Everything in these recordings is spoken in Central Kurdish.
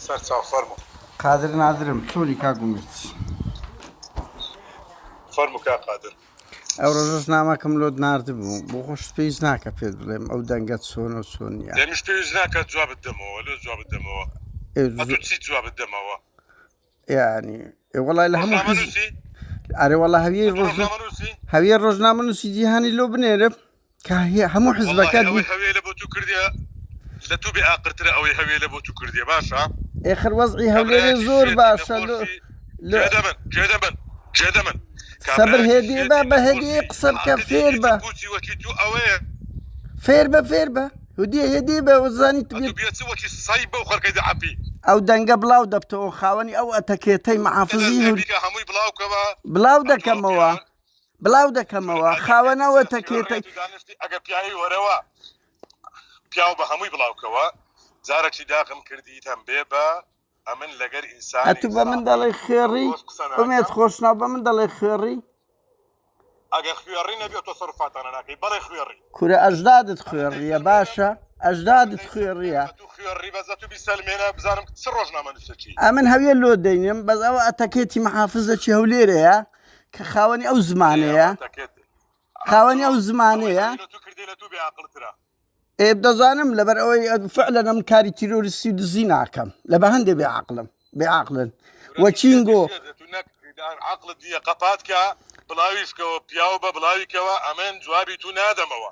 سەرچاو فەرموو. قادر نادرم چۆنی کاک ئومێد؟ فەرموو کاک قادر. ئەو ڕۆژەش نامەکەم لۆت ناردبوو بۆ خۆشت پێویست ناکە پێت بڵێم ئەو دەنگە چۆن و چۆن نییە. دەمیش پێویست ناکات جوابت دەمەوە لۆ جوابت دەمەوە ئەتوو چی جوابت دەمەوە؟ یعنی وەڵای لە هەموو حیز ئەرێ وەڵا هەویەی ڕۆژ هەویە ڕۆژنامەنووسی جیهانی لۆ بنێرم کە هەموو حزبەکە هەوێ لە بۆ تو کردیە لە تو بێ ئاقرترە ئەوەی هەوێ لە بۆ تو کردیە باشە ئێخر وەزعی هەولێرێ زۆر باشە گوێدەمن سەبر هێدی بە بە هێدی قسە بکە فێر بە فێر بە فێر بە هدیە هێدی بە وزانی ئەو دەنگە بڵاو دەبتەوە خاوەنی ئەو ئەتەکێتەی محافزی بڵاو دەکەمەوە بڵاو دەکەمەوە خاوەنەوە تەکێتە ئەگە پیاوی وەرەوە پیاو بە هەمووی بڵاوکەوە جارەکی داخم کردی تەمبێ بە ئەمن لەگەر ئینسان ئەتو بە من دەڵێ خوێڕی ئومێد خۆشناو بە من دەڵێ خوێڕی ئەگەر خوێڕی نەبێ تەسەروفاتانە ناکەی بەڵێ خوێڕی کورە ئەژدادت خوێڕیە باشە ئەژدادت خوێڕیە خوێڕی بەس ئەتو بیسەلمێنە بزانم چ ڕۆژنامە نووسەکی ئەمن هەویە لۆ دەینم بەس ئەوە ئەتەکێتی محافزەکی هەولێرەیە کە خاوەنی ئەو زمانەیە خاوەنی ئەو زمانەیە ئێ دەزانم لەبەر ئەوەی فعلەن ئەم کاری تیرۆریستی و دزی ناکەم لە بە هەندێ بێ عقلم بێ عقلن وە چینگۆ عقلت نییە قەپات کە بڵاویشکەوە پیاو بە بڵاویکەوە ئەمن جوابی تو نادەمەوە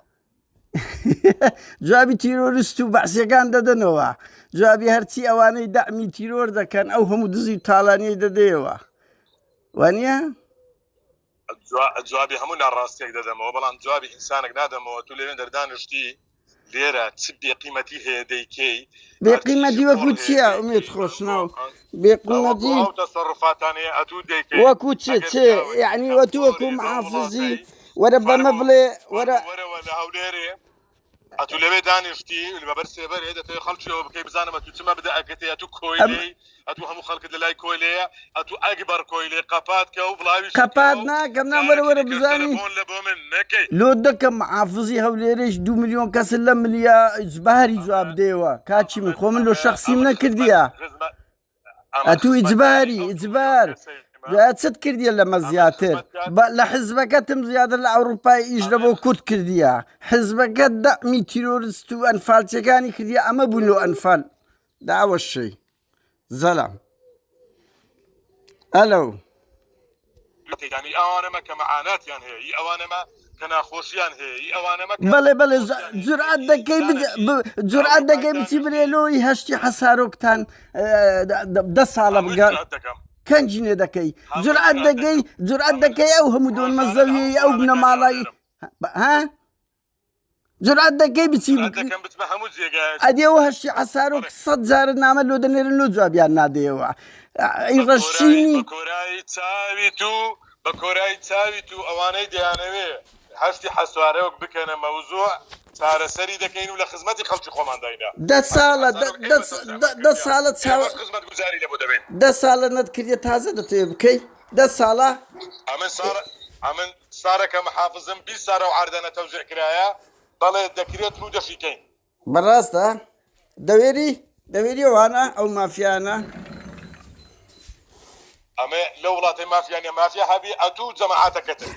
جوابی تیرۆریست و بەعسیەکان دەدەنەوە جوابی هەرچی ئەوانەی دەعمی تیرۆر دەکەن ئەو هەموو دزی و تاڵانیی دەدەیەوە وانە جوابی هەموو ناڕاستیەک دەدەمەوە بەڵام جوابی ئینسانێک نادەمەوە تو لەوێن دەردانشتی لێرە چ بێقیمەتی هەیە دەیکەی بێقیمەتی وەکو چییە ئومێد خۆشناو بێقیمەتی تەسەڕفاتانەیە ئەتوو دەیکەی وەکو چ چ یعنی وەتو وەکو محافزی وەرە بەمە بڵێ وەرە وەرەوە لە هەولێرێ ئەتو لەوێ دانیشتی بەبەر سێبەرێ دەتەوێ خەڵکیەوە بکەی بزانم ئەتو چ مەبدە ئەکەتێ ئەتو کۆیلەی ئەتو هەموو خەڵکت لەلای کۆیلەیە ئەتو ئەکبەر کۆیلەی قەپات کە و بڵاویش قەپات ناکەم نا وەرە وەرە بزانی تەلەفۆن لە بۆ من نەکەی لۆ دەکەم محافزی هەولێرێش دو ملیۆن کەس لە ملیا ئیجباری جواب دێوە کاچی من خۆ من لۆ شەخسیم نەکردیە ئەتوو ئیجباری ئیجبار دوای چت کردیە لەمە زیاتر لە حزبەکەتم زیاتر لە ئەوروپای ئیش لە بۆ کورد کردیە حزبەکە دەعمی تیرۆرست و ئەنفالچەکانی کردیە ئەمە بوو لۆ ئەنفال داوەشەی زەلام ئەلو ینی ئەوانەمە کە مەعاناتیان هەیە ئی ئەوانەمە کە ناخۆشیان هەیە ئی ئەوانەمە بەڵێ بەڵێ جورئەت دەکەی جورئەت دەکەی بچی برێ لۆی هەشتی حەسارۆکتان دە ساڵە بگە کەنجینێ دەکەی جورئەت دەکەی جورئەت دەکەی ئەو هەموو دۆنمە زەویەی ئەو بنەماڵای ها جورئەت دەکەی بچی دەکەم بچمە هەموو جێگایەک ئەدی ئەو هەشتی عەسارۆک سەد جارە نامە لۆ دەنێرن لۆ جوابیان نادەیەوە ئەی ڕەشچینی بە کۆرایی چاوی تو بە کۆرایی چاوی تو ئەوانەی دەیانەوێ هەشتی حەسارۆک بکەنە مەوزوع چارەسەری دەکەین و لە خزمەتی خەڵکی خۆمانداینە دە ساڵە دە ساڵە چاوە خزمەت گوزاری لە بۆ دەبێن دە ساڵە نەتکردە تازە دەتەوێ بکەی دە ساڵە ئەمن ساڵە ئەمن سارەکە محافزم 20 سارە و عەردەنە تەوزیع کرایە بەڵێ دەکرێت و دەشیکەین. بەڕاستە؟ دەوێری؟ دەوێری ئەوانە ئەو مافیانە؟ ئەمە لەو وڵاتەی مافیا نیە مافیا هەبی ئەتوو جەماعەتەکەتن.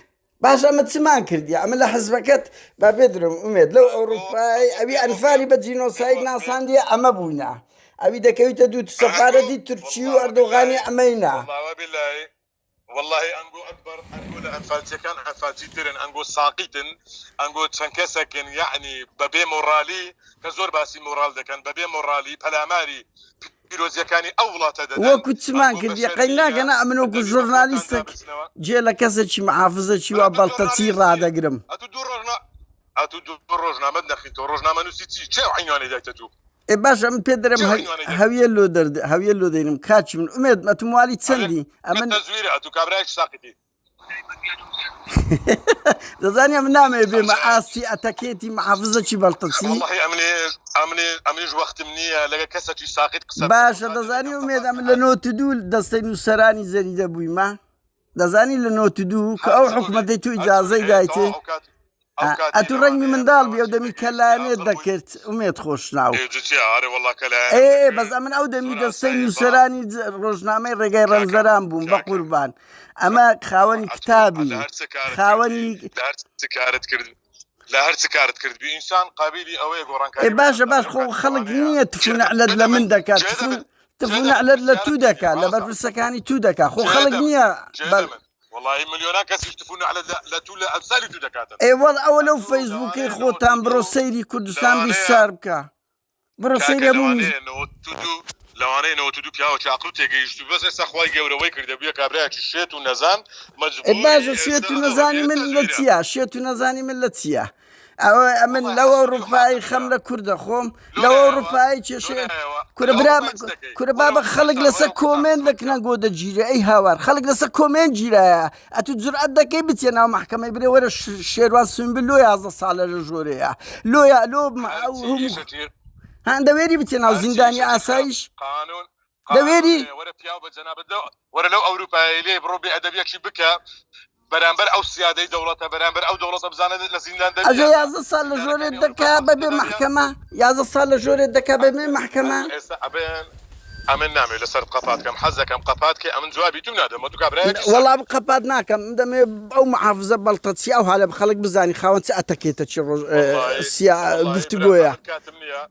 باشە ئەمە چمان کردیە ئەمە لە حزبەکەت با بێدرم ئومێد لەو ئەوروپای ئەوی ئەنفالی بە جینۆساید ناساندیە ئەمە بووینە ئەوی دەکەویتە دوو سەفارەتی تورکی و ئەردۆغانی ئەمەینا. وەڵاهی ئەنگۆ ئەکبەر ئەنگۆ لە ئەنفالچیەکان ئەنفالچی ترن ئەنگۆ ساقیتن ئەنگۆ چەند کەسەکن یەعنی بەبێ مۆڕالی کە زۆر باسی مۆڕال دەکەن بەبێ مۆڕالی پەلاماری پیرۆزیەکانی ئەو وڵاتە دەدەن وەکو چمان ئەنگۆ بە کردیە شەرمی قەیناکە نا ئەمن وەکو دەبی بە خۆتان ژۆرنالیستەک دابچنەوە جێ لە کەسێکی محافزەکی وا ئەتوو بەڵتەچی ژۆرنالیستی ڕادەگرم ئەتوو دوو ڕۆژنا ئەتوو دوو ڕۆژنامەت نەخوین تۆ ڕۆژنامەنووسی چی چێ عینوانەی دایتە توو ئێ باشە من پێت دەرم چێ هە- عینوانەی دایتە هەویە لۆ دەرد هەویە لۆ دەینم کاچی من ئومێد ئەتوو موالی ئەوێ چەندی ئەمن تەزویرە ئەتوو کابرایەکی ساقیتی دەزانی ئەمن نامەوێ بێمە ئاستی ئەتەکێتی محافزەکی بەڵتەچی واللهی ئەمنیش ئەمنیش ئەمنیش وەختم نییە لەگە کەسەکی ساقیت قسە بکەم باشە دەزانی ئومێد ئەمن لە نۆت و دوو دەستەی نووسەرانی جەریدە بوویمە دەزانی لە نۆت و دوو کە ئەو هەرچ بووبی حکومەتەی تو هەرچ ئیجازەی بووبی دایتێ تەواو ئەو کات. ئەتو ڕەنگی منداڵ بی ئەو دەمی کەلانێت دەکرد ئومێد خۆشناو ئێ بەس ئەمن ئەو دەمی دەستەی نووسەرانی ڕۆژنامەی ڕێگای ڕەنجدەران بووم بە قوربان ئەمە خاوەنی کتابی خاوەنی کارت کرد لە هەر چ کارت کرد بی ئینسان قابلی ئەوەیە گۆڕانکاری باشە باش خۆ خەڵک نییە تفونعلت لە من دەکات تفونعلت لە تو دەکات لە بەرپرسەکانی تو دەکات خۆ خەڵک نییە وەڵاهی ملیۆنان کەسیش تفو نەعلەت لە تو لە ئەمسالی تو دەکاتن. ئێ وەڵ ئەوە لەو فەیسبووکەی خۆتان بڕۆ سەیری کوردستان 24 بکە بڕۆ سەیری هەموو لەوانەیە 92 لەوانەیە 92 پیاوەکی عەقڵ و تێگەیشتوو بەس ئێستا خوای گەورە وەی کردە بوویە کابرایەکی شێت و نەزان ئێ باشە شێت و نەزانی من لە چییە شێت و نەزانی من لە چییە ئەوە ئەمن لەو ئەوروپایی خەم لە کوردە خۆم لەو ئەوروپایی کێشێ کورە برا کورە بابە خەڵک لەسەر کۆمێنت لە کنەنگۆ دەگیرێ ئەی هاوار خەڵک لەسەر کۆمێنت گیرایە ئەتو جورئەت دەکەی بچێ ناو مەحکەمەی برێ وەرە شێروان سوینبل لۆ 11 ساڵە لە ژۆرەیە لۆیە لۆ هەندە وێری بچێ ناو زیندانی ئاسایش قانون دەوێری؟ وەرە پیاو بە جەنابت لەو وەرە لەو ئەوروپایەی لێ بڕۆ بێ ئەدەبیەکی بکە بەرامبەر ئەو سیادەی دەوڵەتە بەرامبەر ئەو دەوڵەتە بزانە لە زیندان دەری ئەجە 11 سال لە ژۆرێ دەکا بەبێ مەحکەمە 11 سال لە ژۆرێ دەکا بەبێ مەحکەمە ئێستا ئەبێن ئەمن نامێ لەسەر قەپات کەم حەز دەکەم قەپات کەی ئەمن جوابی تو نادەمەوە تو کابرایەکی وەڵا قەپات ناکەم من دەمێ ئەو محافزە بەڵتەچی ئەو هالە خەڵک بزانی خاوەن چ ئەتەکێتە چی ڕۆژ سیا گفتوگۆیە کاتم نییە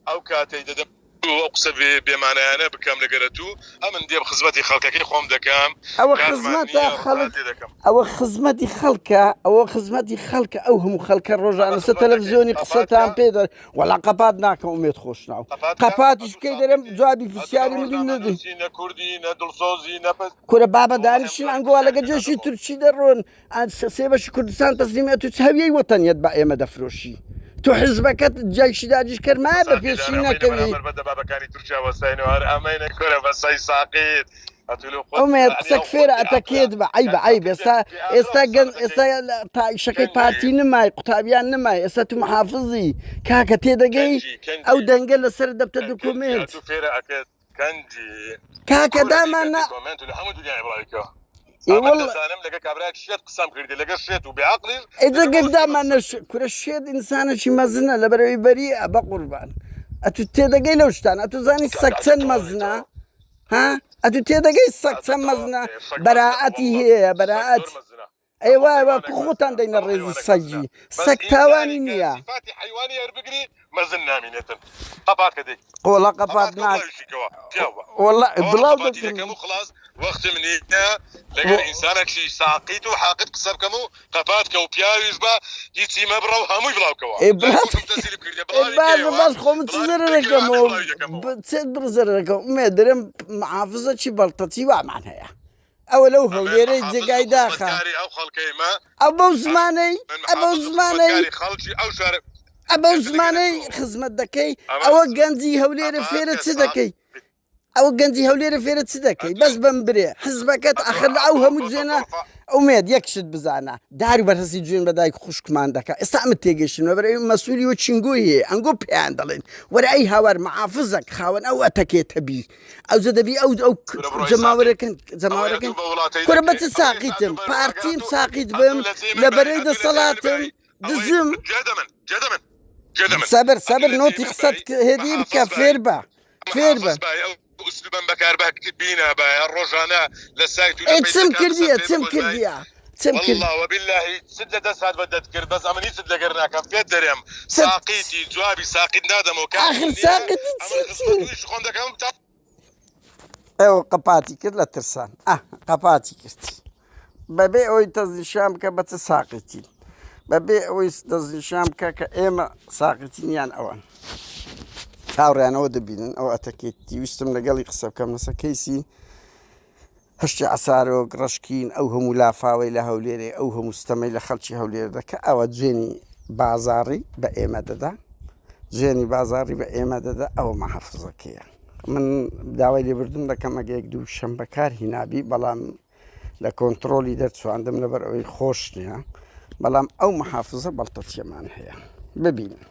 ئەو کاتەی دەدەم ئەو قسە بێ بێمانایانە بکەم لەگەرە تو ئەمن دێم خزمەتی خەڵکەکەی خۆم دەکەم ئەوە کاتمان خزمەتە نییە خەڵک ڕوتان تێ دەکەم. ئەوە خزمەتی خەڵکە ئەوە خزمەتی خەڵکە ئەو هەموو خەڵکە ڕۆژانە ئەمە سە خزمەت دەکەی تەلەفزیۆنی قەپات قسەتان کە پێ دەر وەڵا قەپات ناکەم ئومێد خۆشناو قەپات کە قەپاتیش ئەتوو بکەی دەرێم ساقیتی جوابی ئەتوو نە پرسیاری منی ندەی ڕۆژنامەنووسی نە کوردی نە دڵسۆزی نە پس کورە بابە وەڵاهی ئەم دانیشن جارە ئەنگۆ پرسیاری لەگە پێ جێشی نادەمەوە. تورکی دەڕۆن سێ بەشی کوردستان تەسلیمی ئەتوو چ هەویەی وەتەنیەت بە ئێمە دەفرۆشی تو حزبەکەت جەیشی داگیرکەر مایە بە ساقی پێشی دار ئەمەینە نەکەوی بەرامبەر بە دەبابەکانی تورکیا وەستاینەوە هەر ئەمەینە کورە بە سەی ساقیت ئەتوو لۆ خۆت ئومێد یەعنی قسەک ئەو خۆت فێرە بێ عەقلە ئەتەکێت بە عەیبە کاک عەیب ساقیت ئێستا بێ ئاقڵە ئێستا قسە گەن دەکەی ئێستا تایشەکەی کەنجی پارتی نمای قوتابیان نمای ئێستا تو محافزی کاکە تێدەگەی کەنجی ئەو کەنجی دەنگە لەسەر دەبتە کەنجی دوکومێنت ئەتوو فێرە ئەکەت کەنجی کاکە کورە دامان بیکە نا دیکۆمێنت و لە هەموو دنیای بڵاوی کەوە ئێ ئەمن وەڵ دەزانم لەگە کابرایەک شێت قسەم کردی لەگە شێت و بێ عەقڵیش ئەی لەگە دەگەر ئەو ئوسلوبە دامان قسەم نەش کرد کورە شێت ئینسانێکی مەزنە لەبەرەوەی بەریئە بە قوربان ئەتو تێدەگەی لەو شتانە ئەتو زانی کاکە سەگ ئەتوو چەند تەواوی مەزنە تەواو ها ئەتو تێدەگەی سەگ ئەتوو چەند تەواو مەزنە سەگ مەزنە بەراعەتی واللە هەیە سەگ بەراعەت زۆر مەزنە ئەی هەموو وای وا حەیوانێک کو مەزنە خۆتان دەینە هەموو ڕێزی حەیوانێک مەزنە سەگی بەس سەگ تاوانی ئینسانی کە نییە سیفاتی حەیوانی هەربگری مەزن نامینێتن قەپات کە دەی وەڵا قەپات قەپات کە ناک بڵاویشی کەوە پیاو بە وەڵا ئەوە بڵاو قەپاتی دەکەم دەکەم و خلاص وەختم نییە لەگەر ئینسانێکی ساقیت و حاقد قسە بکەم و قەپات کە و پیاویش بە هیچی مەبڕە و هەمووی بڵاو کەوە ئێ لای بڵاو خۆشم تەسلیب کردیە ئێ بڵاوی باشە کەیەوە باش خۆ من چ بڵاوی زەرەرەکەم کەیەوە ئەمن و بڵاوی دەکەمەوە چ بڕ زەرەرەکەم ئومێد دەرێم محافزەکی بەڵتەچی وامان هەیە ئەوە لەو ئەمن هەولێرەی محافز و جێگای داخە خزمەتکاری ئەو خەڵکەیمە ئەو بەو زمانەی من ئە بەو محافز و زمانەی خزمەتکاری خەڵکی ئەو شارە ئە بەو ئێستا لەگەر زمانەی تۆ خزمەت دەکەی ئەمە ئەوە گەنجی هەولێرە ئەمە فێرە کە چ ساق دەکەی ئەوە گەنجی هەولێرە فێرە چ دەکەی بەس بەم برێ حزبەکەت ئەتۆ ئەخر لە ئەو ئەتۆ هەموو تۆ جوێنە تۆ ئومێد یەک شت بزانە دار و بەرهەستی جوێن بە دایک خوشکمان دەکا ئێستا ئەمە تێگەیشتن لەبەر ئەوی مەسوولی و چینگۆی هەیە ئەنگۆ پێیان دەڵێن وەرە ئەی هاوار معافزەک خاوەن ئەو ئەتەکێتە بی ئەوجە دەبی ئەو ئەو کورە بڕۆی ساقیت جەماوەرەکەن ئەوەی جەماوەرەکەن ئەتوو بە وڵاتەی کورە بە دەکەی چ ئەوەی ئێستا ساقیتم ئەتوو بە ئەگەر پارتیم ئەتوو ساقیت ئەتوو بم لە جێی من لە بای بەرەی ئەتوو لە جێی من دەسەڵاتم بای ئەوەی دزم گوێ دەمن گوێ دەمن گوێ دەمن سەبر ئەتوو سەبر لە جێی نۆتی من قسەت بای هێدی بکە محافظ بای فێر بە فێر بە محافظ بای ئەو ئوسلوبەم بەکار بینە بایە ڕۆژانە لە سایت و لە ئێ چم پەیجەکان قسەم کردیە پێ چم بگوتبای کردیە چم کرد والله وبالله چت لە دەست هات بە دەتکرد بەس ئەمن هیچت لەگەر ناکەم پێت دەرێم چت ساقیتی جوابی ساقیت نادەمەوە کاتم ئاخر نییە ساقیتی چی ئەمن چی خزمەت و ئیشی خۆم دەکەم تا ئەوە قەپاتی کرد لە ترسان ئە قەپاتی کرد بەبێ ئەوەی دەستنیشان بکە بە چ ساقیتین بەبێ ئەوەی دەستنیشان بکە کە ئێمە ساقیتین یان ئەوان هاوڕیانەوە دەبینن ئەو ئەتەکێتی ویستم لەگەڵی قسە بکەم لەسەر کەیسی هەشتی عەسارۆک، ڕەشکین، ئەو هەموو لافاوەی لە هەولێرێ، ئەو هەموو ستەمەی لە خەڵکی هەولێر دەکا، ئەوە جوێنی بازاڕی بە ئێمە دەدا، جوێنی بازاڕی بە ئێمە دەدا، ئەوە مەحافزەکەیە. من داوای لێبوردن دەکەم ئەگە یەک دوو شەم بەکار هینابی، بەڵام لە کۆنتڕۆڵی دەرچواندم لەبەر ئەوەی خۆش نییە، بەڵام ئەو محافزە بەڵتەچیەمان هەیە. ببینن.